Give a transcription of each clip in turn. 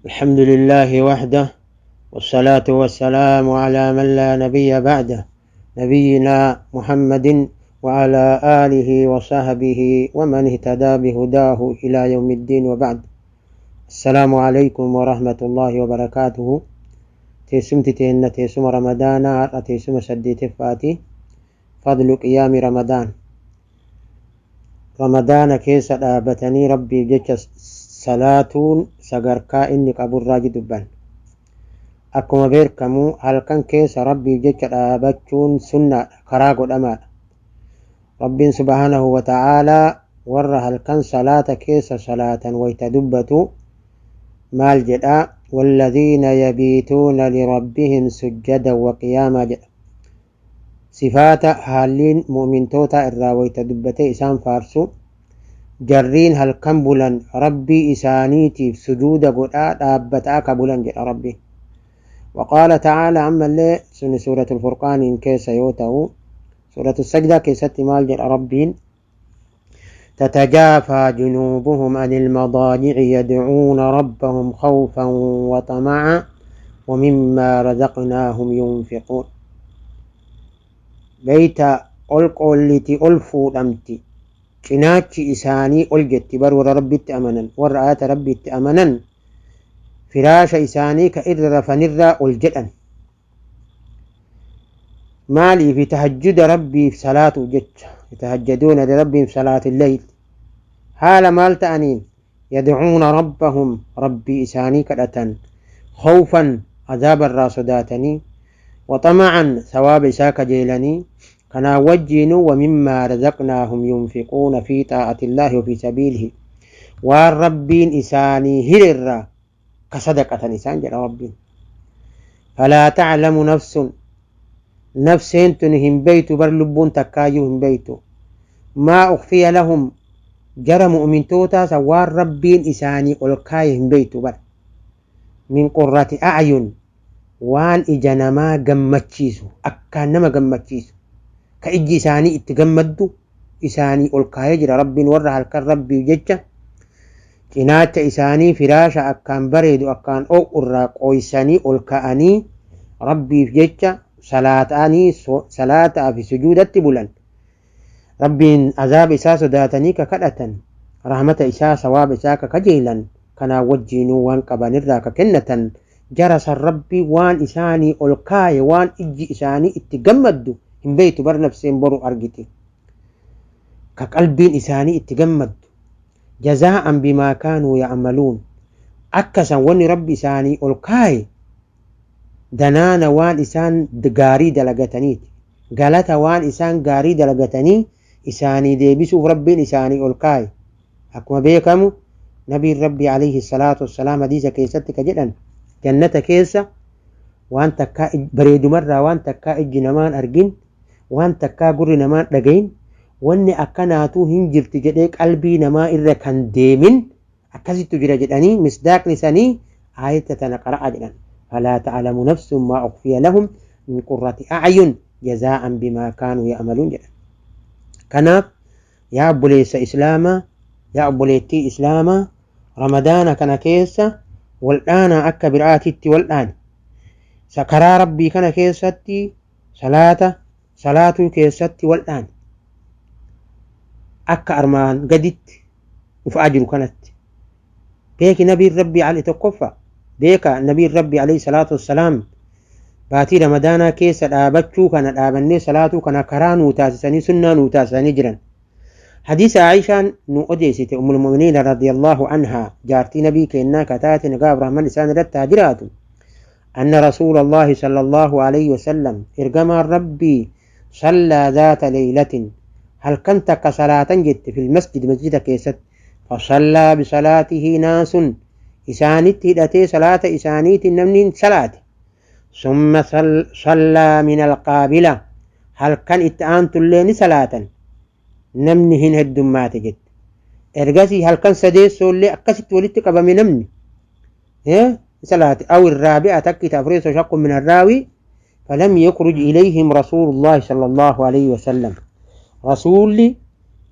الحمد لله وحده، والصلاة والسلام على من لا نبي بعده، نبينا محمد وعلى آله وصحبه ومن اهتدى بهداه إلى يوم الدين، وبعد. السلام عليكم ورحمة الله وبركاته. تيسمت تهن تيسم رمضان، تيسم سديت فاتي. فضل قيام رمضان. رمضان keessa dhaabatanii Rabbiif jecha salaatuun sadarkaa inni qaburraa dubban. Akkuma beekamu, halkan keessa Rabbiif jecha dhaabachuun sunnaadha, karaa godhamaadha. Rabbiin سبحانه وتعالى warra halkan salaata keessa salaatan wayta dubbatu maal jedha? والذين يبيتون لربهم سجدا وقياما jedha. Sifaata haalliin mu'mintoota irraa wayta dubbatee isaan faarsu, jarriin halkan bulan Rabbii isaaniitiif sujuuda godhaa dhaabbataa ka bulan jedha Rabbiin. وقال تعالى، أما اللي سن سورة الفرقان keessa yoo ta'u، سورة السجدة keessatti maal jedha Rabbiin? تتجافى جنوبهم عن المضاجع يدعون ربهم خوفا وطمعا ومما رزقناهم ينفقون. Beeyta, ol qoolliti, ol fuudhamti, cinaachi isaanii ol jetti bar. Warra Rabbitti amanan, warra ayata Rabbitti amanan, firaasha isaanii ka irra rafanirraa ol jedhan. Maaliif? Tahajjuda Rabbiif salaatu jecha. يتهجدون لربهم صلاة الليل. Haala maal ta'aniin? يدعون ربهم، Rabbii isaanii kadhatan، خوفا، عذاب irraa sodaatanii، وطمعا، ثواب isaa kajeelanii. Kanaa wajjiinu ومما رزقناهم ينفقون في طاعة الله وفي سبيله، waan Rabbiin isaanii hirerraa ka sadaqatan isaan jedha Rabbiin. فلا تعلم نفس، nafseen tun hin beytu bar, lubbuun takkaayyuu hin beytu، ما أخفي لهم، jara mu'mintootaa san waan Rabbiin isaanii ol kaaye hin beytu bar، من قرة أعين، waan ija namaa gammachiisu, akkaan nama gammachiisu, ka ijji isaanii itti gammaddu isaanii ol kaayee jira Rabbiin. Warra halkan Rabbiif jecha cinaacha isaanii firaasha akkaan bareedu, akkaan oo'u irraa qooysanii ol ka'anii Rabbiif jecha salaatanii, salaataa fi sujuudatti bulan, Rabbiin azaaba isaa sodaatanii ka kadhatan, rahmata isaa, sawaaba isaa ka kajeelan, kanaa wajjiinuu waan qabanirraa ka kennatan, jara san Rabbii waan isaanii ol kaaye, waan ijji isaanii itti gammaddu hin beeytu bar nafseen, boru argiti, ka qalbiin isaanii itti gammaddu. جزاء بما كانوا يعملون. Akkasan wanni Rabbi isaanii ol kaaye danaana waan isaan gaarii dalagataniiti. Galata waan isaan gaarii dalagatanii isaanii deebisuuf Rabbiin isaanii ol kaaye. Akkuma beekamu, nabiin Rabbi عليه الصلاة والسلام hadiisa keessatti ka jedhan, jannata keessa waan takkaa bareedumarraa, waan takkaa ijji namaan argin, waan takkaa gurri namaan dhagayin, wanni akkanaatuu hin jirti jedhee qalbii namaa irra kan deemin akkasittu jira jedhanii, misdaaqni sanii aayata tana qara'a jedhan: فلا تعلم نفس ما أخفي لهم من قرة أعين جزاء بما كانوا يعملون jedhan. Kanaaf yaa obboleessa islaamaa, yaa obboleettii islaamaa, Ramadaana kana keessa waldhaanaa, akka biraatitti waldhaani. Karaa Rabbii kana keessatti, salaata salaatuu keessatti waldhaani, akka armaan gaditti dhufaa jiru kanatti. Beeki, nabiin Rabbii ali tokkoffa beeka, nabiin Rabbii عليه الصلاة والسلام baatii Ramadaanaa keessa dhaabachuu kana, dhaabannee salaatuu kana karaa nuu taasisanii, sunnaa nuu taasisanii jiran. Hadiisa Aishaan nu odeessite، أم المؤمنين رضي الله عنها، jaartii nabii kennaa kataate, nagaa Abrahaman isaan irratti haa jiraatu، أن رسول الله صلى الله عليه وسلم، ergamaan Rabbii، صلى ذات ليلة، halkan takka salaatan jette، في المسجد، masjida keessatti. فصلى بصلاته ناس، isaanitti hidhatee salaata isaaniitiin namni salaate. ثم صلى من القابلة، halkan itti aantullee ni salaatan, namni hin heddummaate jette. Ergasii halkan sadeessoollee akkasitti walitti qabame, namni salaate. أو الرابعة، takki afreessoo، شك من الراوي. فلم يخرج إليهم رسول الله صلى الله عليه وسلم. Rasuulli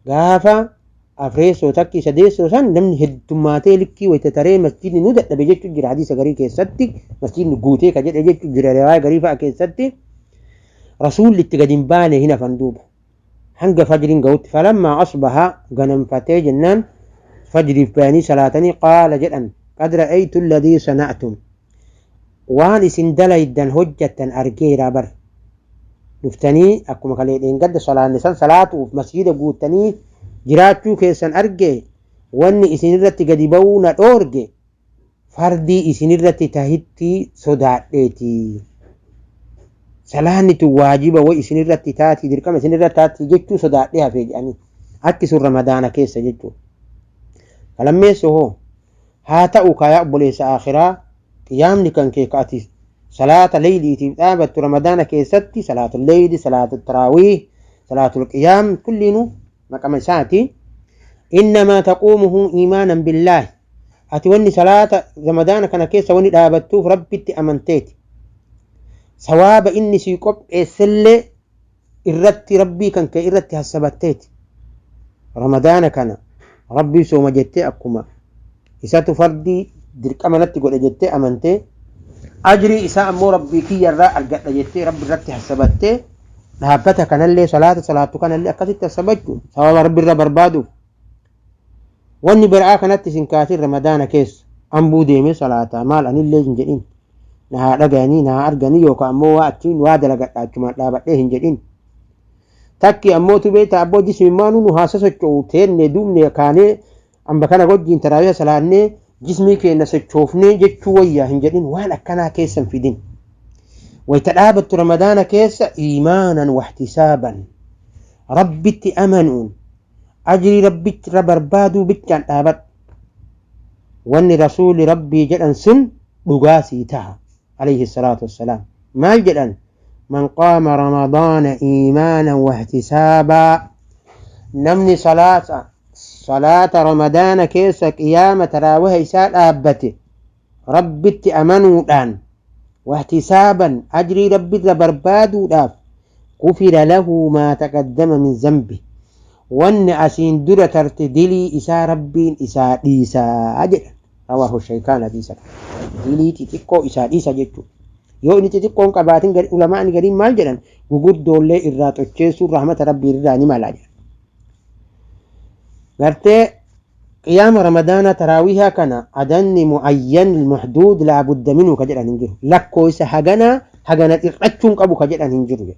gaafa Afreessoo takkii sadeessoo san namni heddummaatee likkii wayita taree masjidni nu dadhabe jechuu jira. Hadiisa garii keessatti masjidni guutee ka jedhe jechuu jira. Riwaaya garii fa'a keessatti rasuulli itti gadi hin baane hin hafan duuba hanga fajriin gahutti. Falammaa asbaha, ganamfatee jennaan fajriif bayanii salaatanii, qaala jedhan: qad ra'aytu alladhii sana'tum, waan isin dalaydan hojjattan argeera bar. Dhuftanii akkuma kalee dheengadda salaanne san salaatuuf masjida guuttanii jiraachuu keessan arge. Wanni isinirratti gadi ba'uu na dhoorge fardii isinirratti tahitti sodaadheeti. Salaanni tun waajiba way isinirratti taati, dirqama isinirratti taati jechuu sodaadhee hafee jedhanii. Akki sun Ramadaana keessa jechuudha. Kalammeessoo hoo haa ta'u kaayaa obboleessa akhiraa, qiyaamni kan kee ka ati salaata leyliitiif dhaabattu Ramadaana keessatti, salaatu leyli, salaatu taraawiih, salaatul qiyaam, kulliinuu maqama isaati. Innamaa taquumuhu iimaanan billaahi, ati wanni salaata Ramadaana kana keessa wanni dhaabattuuf Rabbitti amanteeti. Sawaaba inni sii qopheessellee irratti Rabbii kan kee irratti hassabatteeti. Ramadaana kana Rabbii sooma jettee, akkuma isatu fardii dirqama natti godhe jettee amantee, ajrii isaa ammoo Rabbii kiyya irraa argadha jettee Rabbi irratti hassabattee dhaabbata kanallee, salaata salaattu kanallee akkasitti hassabachuu, sababa Rabbi irra barbaaduuf. Wanni biraa kanatti isin kaasin Ramadaana keessa ambuu deemee salaataa maal anillee hin jedhin, na haa dhagayanii, na haa arganii, yookaan ammoo waa achiin waa dalagadha achumaan dhaabadhee hin jedhin. Takki ammoo tubee taabboo jismimmaanuu nu haa sosocho'u, teenne duubne kaanee amba kana wajjiin taraawiha salaannee jismii keenya sochoofnee jechuu wayyaa hin jedhin. Waan akkanaa keessa hin fidin. Wayita dhaabattu Ramadaana keessa iimaanan wahtisaaban, Rabbitti amanuun, ajrii Rabbitti irra barbaaduu bichaan dhaabadhu. Wanni rasuuli Rabbii jedhan sun dhugaa sii taha, alayhi salaatu wassalaam. Maal jedhan? Man qaama Ramadaana iimaanan wahtisaabaa, namni salaata Ramadaana keessa qiyaama taraawiha isaa dhaabbate Rabbitti amanuudhaan, wahtisaaban, ajrii Rabbi irra barbaaduudhaaf, gufira lahu maa taqaddama min zambi, wanni asiin dura tarte dilii isaa Rabbiin isaa dhiisaa jedhan. Rawaahu shaykaan. Hadiisa dilii xixiqqoo isaa dhiisa jechuudha. Yoo inni xixiqqoon qabaatin, ulamaan gariin maal jedhan? Gugurdoollee irraa xocheessuun rahmata Rabbii irraa ni mala jedhan. Gartee qiyaama Ramadaana taraawihaa kana adanni mu'ayyan mahduud laa budda minhu ka jedhan hin jiru. Lakkoofsa haganaa hagana dhir'achuun qabu ka jedhan hin jiru.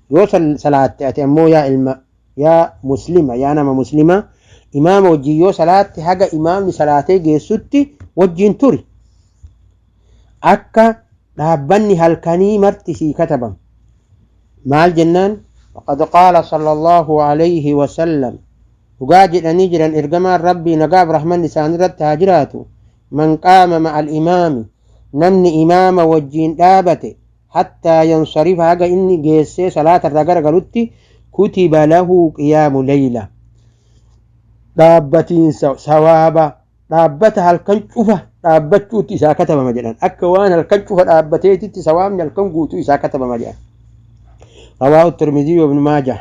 Yoo salaatte ati ammoo, yaa ilma, yaa muslima, yaa nama muslima, imaama wajjin yoo salaatte, haga imaamni salaatee geessutti wajjin turi, akka dhaabbanni halkanii marti sii katabamu. Maal jennaan? Waqad qaala sallallahu alayhi wasallam, dhugaa jedhanii jiran ergamaan Rabbii, nagaaf rahmanni isaan irratti haa jiraatu: man qaama ma'a al-imaami, namni imaama wajjiin dhaabate, hattaa yansarifa, haga inni geessee salaata irraa garagalutti, kutiba lahu qiyaamu leyla, dhaabbatiinsa sawaaba dhaabbata halkan cufa dhaabbachuutti isaa katabama jedhan. Akka waan halkan cufa dhaabbateetitti sawaabni halkan guutuu isaa katabama jedhan. Rawaahu Tirmidii wa Ibn Maajah.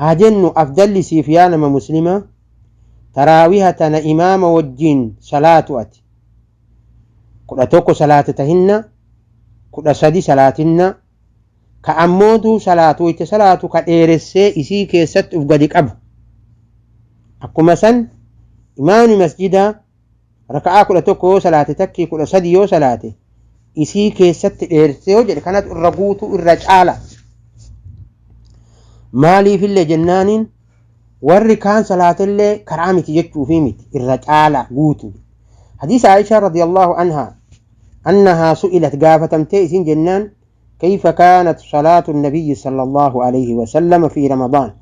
Haa jennu, afdalli siif, yaa nama muslima, taraawiha tana imaama wajjiin salaatu. Ati 11 salaata tahinna, 13 salaatinna, ka ammootu salaatu wayta salaatu ka dheeressee isii keessatti uf gadi qabu. Akkuma san imaamni masjidaa raka'aa 11 yoo salaate, takkii 13 yoo salaate, isii keessatti dheeressee yoo jedhe, kanatu irra guutuu irra caala. Maaliifillee jennaaniin, warri kaan salaatellee karaa miti jechuufi miti, irra caala guutu. Hadiisa Aishaa radiyallahu anhaa annahaa su'ilat, gaafatamtee isin jennaan: kayfa kaanat salaatu nabiyyi sallallahu alayhi wasallam fi Ramadaan,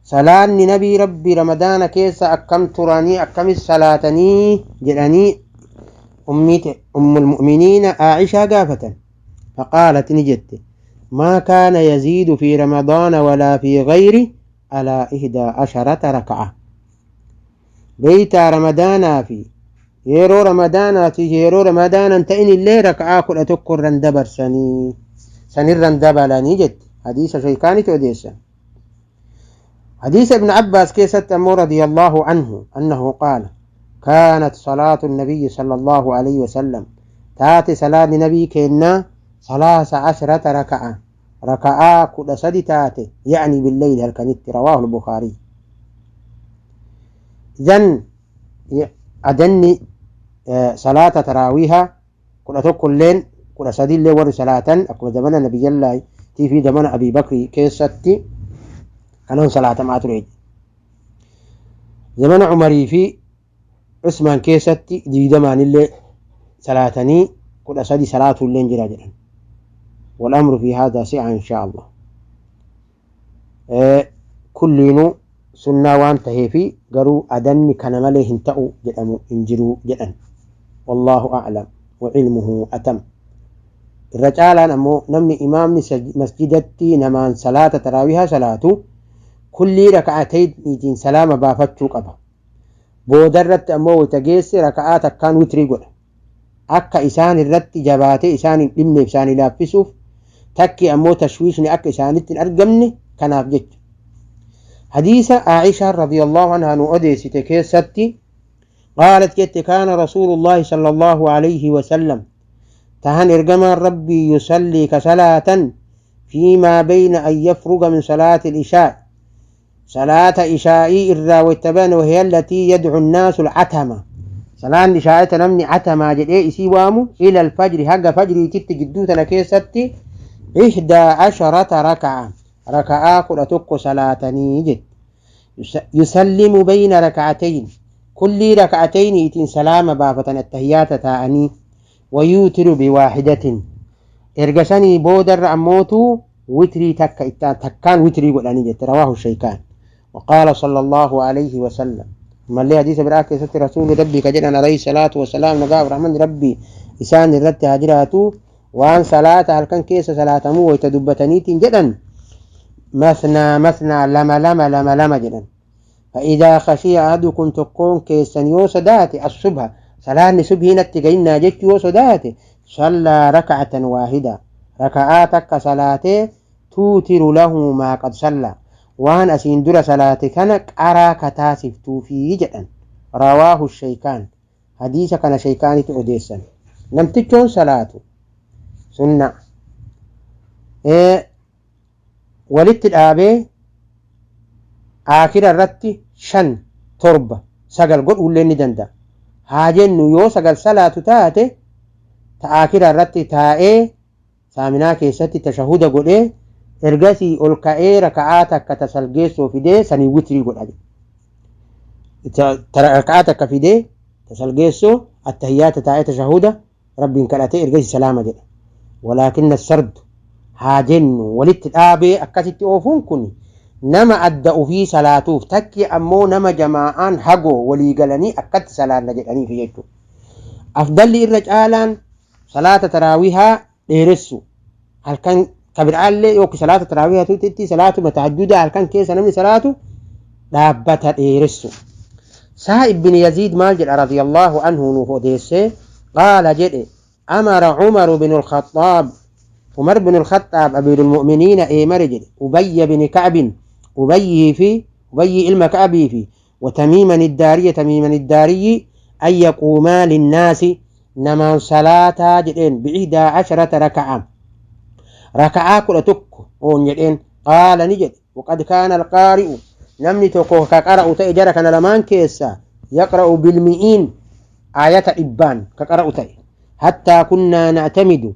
salaanni nabii Rabbi Ramadaana keessa akkam turanii, akkamis salaatanii jedhanii ummul mu'miniina Aishaa gaafatan. فقالت, نجت: ما كان يزيد في رمضان ولا في غيره على 11 ركعة. بيتا رمضانا في yeroo Ramadaanaati, yeroo Ramadaanan ta'in illee, raka'aa 11 irran dabarsanii, sanirran dabalanii jette. Hadiisa sheekaanitti odeessan. حديث ابن عباس كيست أمور رضي الله عنه أنه قال كانت صلاة النبي صلى الله عليه وسلم تاتي صلاة النبي كنا 13 ركعة ركعة كل سدي تاتي يعني بالليل هل كانت رواه البخاري. إذن أدني صلاة تراويها كل تكلين كل سدي اللي ور صلاة أكو زمن النبي الله في زمن أبي بكر كيستي كانوا صلاة ما تريد زمن عمري في عثمان كيستي دي زمان اللي صلاتني كل سدي صلاة اللي جرا والأمر في هذا سعة إن شاء الله. كلنا سنة وانتهي في قروا أدني كان مليه انتأو جدأمو انجرو جدأن والله أعلم وعلمه أتم. الرجال أمو نمني إمام مسجدتي نمان صلاة تراويها صلاة كل ركعتين يجين سلامة بافتشو قبا بودرت أمو وتجيس ركعات كان وتري قول أكا إسان الرت جباتي إسان الإمن إسان لافسوف تكي أمو تشويشني أكا إسان الأرقمني كان أفجت. حديث عائشة رضي الله عنها نؤدي ستكيستي قالت جت كان رسول الله صلى الله عليه وسلم تهن إرجما ربي يصلي كصلاة فيما بين أن يفرغ من صلاة العشاء صلاة عشاء إرى والتبان وهي التي يدعو الناس العتمة صلاة العشاء تنمني عتمة جدي إسيوامو إلى الفجر حق فجر تت جدوتنا كيستي 11 ركعة ركعة كل تك صلاة نيجت يسلم بين ركعتين كل ركعتين يتين سلام بافة التهيات تاني ويوتر بواحدة إرجسني بودر أموتو وتري تك تكان وتري قلاني جت رواه الشيخان. وقال صلى الله عليه وسلم ما اللي حديث براك ست رسول ربي كجنا عليه الصلاة والسلام نقاب رحمن ربي إسان الرد هجراتو وأن صلاة هل كان كيس صلاة مو وتدبتني جدا مثنى مثنى لما لما لما لما جدا فإذا خشي أحدكم تكون كيسا يوسداتي الصبح صلاة صبحين التقينا جت يوسداتي صلى ركعة واحدة ركعاتك صلاة توتر له ما قد صلى وان أسين در صلاة كانك أرى كتاسف توفي جدا رواه الشيخان. حديث كان شيخان تؤديسا نمتجون صلاة سنة ولدت الآبي آخر الرت 5 7 سجل قل ولين دندا هاجن يو سجل صلاة تاتي تآخر الرت تائي سامنا كيستي تشهد قل إرجسي ألقائي ركعاتك تسلجيسو في دي سني وتري قل أجي ركعاتك في دي تسلجيسو التهيات تائي تشهد ربي إنكراتي إرجسي سلامة جدا. ولكن السرد هاجن ولدت الآبي أكست أوفون كني نما أدأ في صلاتوف تكي أمو نما جماعان حقو وليقلني أكت صلاة نجدني في يجو أفضل الرجالان صلاة تراويها إيرسو هل كان كبير قال يوك صلاة تراويها تتي صلاة متعددة هل كان كيس نمني صلاته دابتها إيرسو. سائب بن يزيد مالجل رضي الله عنه نوفو ديسي قال جدي أمر عمر بن الخطاب عمر بن الخطاب أمير المؤمنين إيمر جدي أبي بن كعب أبي في أبي إلما كعبي في وتميما الداري تميما الداري أن يقوما للناس نما صلاة جدين ب11 ركعة ركعة كل تك أون جدين. قال نجد وقد كان القارئ نمني تكو كقرأ تأجر كان لمان كيسا يقرأ بالمئين آية إبان كقرأ تأ حتى كنا نعتمد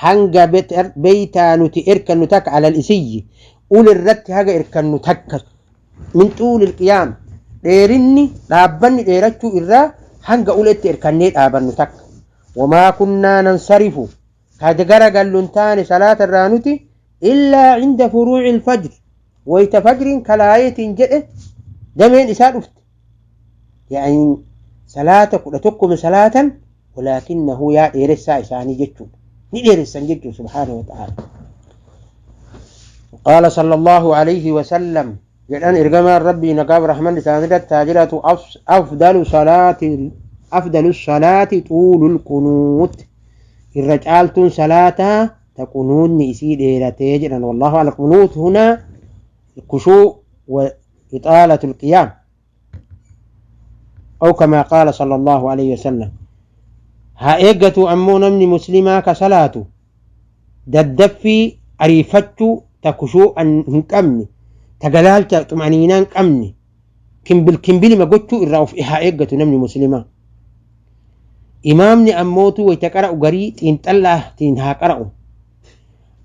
hanga beeytaa nuti irkannu takka alal isiyyi ul irratti haga irkannu takka min xuulil qiyaam dheerinni dhaabbanni dheerachuu irraa hanga uletti irkannee dhaabannu takka wamaa kunnaa nansarifu ka garagallu hin taane salaata irraa nuti illaa cinda furuuci ilfajr wayta fajriin kalaayeetiin jedhe dameen isaa dhufte yaani salaata 11 salaatan walaakinnahu yaa dheeressaa isaanii jechuudha ندير جده سبحانه وتعالى. قال صلى الله عليه وسلم جدان إرجما ربي نقاب رحمن لسانة التاجرة أفضل الصلاة طول القنوت الرجال صلاة تقنون نسي ديرتي جدان والله على القنوت هنا الخشوع Ixaalatu lqiyaam aw kamaa qaala sala allahu alayhi wasallam. Haa eeggatu ammoo namni muslimaa ka salaatu daddaffii ariifachuu ta kushuu'an hin qabne, ta galaalcha xumaniinaa hin qabne, kimbil kimbilima gochuu irraa of haa eeggatu namni muslimaa. Imaamni ammootu wayta qara'u garii xiinxallaatiin haa qara'u.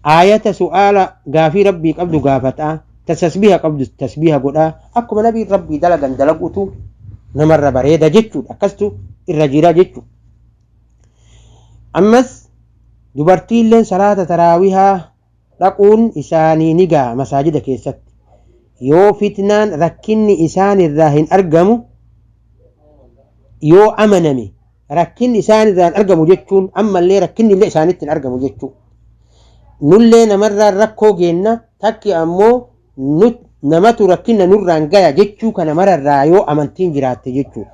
Aayata su'aala gaafii Rabbii qabdu gaafataa, ta tasbiiha qabdu tasbiiha godhaa, akkuma nabiin Rabbii dalagan dalaguutu namarra bareeda jechuudha. Akkastu irra jira jechuudha. Ammas dubartiilleen salaata taraawihaa dhaquun isaanii ni gaha masaajida keessatti. Yoo fitnaan rakkinni isaan irraa hin argamu yoo amaname, rakkinni isaan irraa hin argamu jechuun ammallee rakkinni illee isaanitti hin argamu jechuu. Nullee namarraan rakkoo geenna, takki ammoo namatu rakkinna nurraan gaya jechuu kana mararraa yoo amantiin jiraatte jechuudha.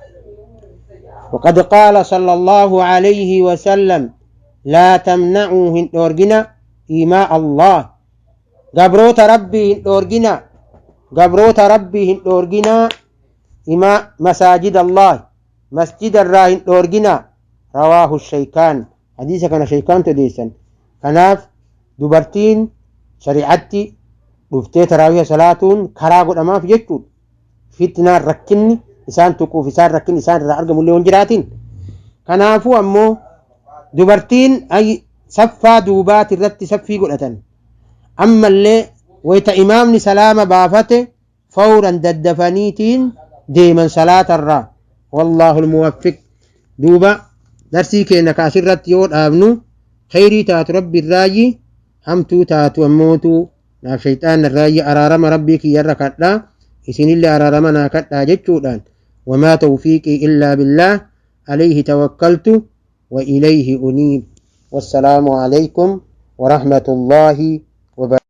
وقد قال صلى الله عليه وسلم: لا تمنعوا hin dhoorgina إماء الله, gabroota Rabbii hin dhoorgina, gabroota Rabbii hin dhoorgina, إماء مساجد الله, masjida irraa hin dhoorgina. رواه الشيخان. Hadiisa kana sheekaantu odeessan. Kanaaf dubartiin shari'atti dhuftee taraawiha salaatuun karaa godhamaaf jechuudha. Fitnaan rakkinni isaan tuquuf isaan rakkinni isaan irraa argamu illee hin jiraatin. Kanaafuu ammoo dubartiin saffaa duubaati irratti saffii godhatan, ammallee wayta imaamni salaama baafate fawran daddafaniitiin deeman salaatarraa. والله الموفق. Duuba darsii keenya ka asirratti yoo dhaabnu, khayrii taatu Rabbi irraayi, hamtuu taatu ammootu naaf shayxaan irraayi. Araarama Rabbii kiyyarra kadhaa, isinillee araarama naa kadhaa jechuudhaan. وما توفيقي إلا بالله، عليه توكلت وإليه أنيب. والسلام عليكم ورحمة الله وبركاته.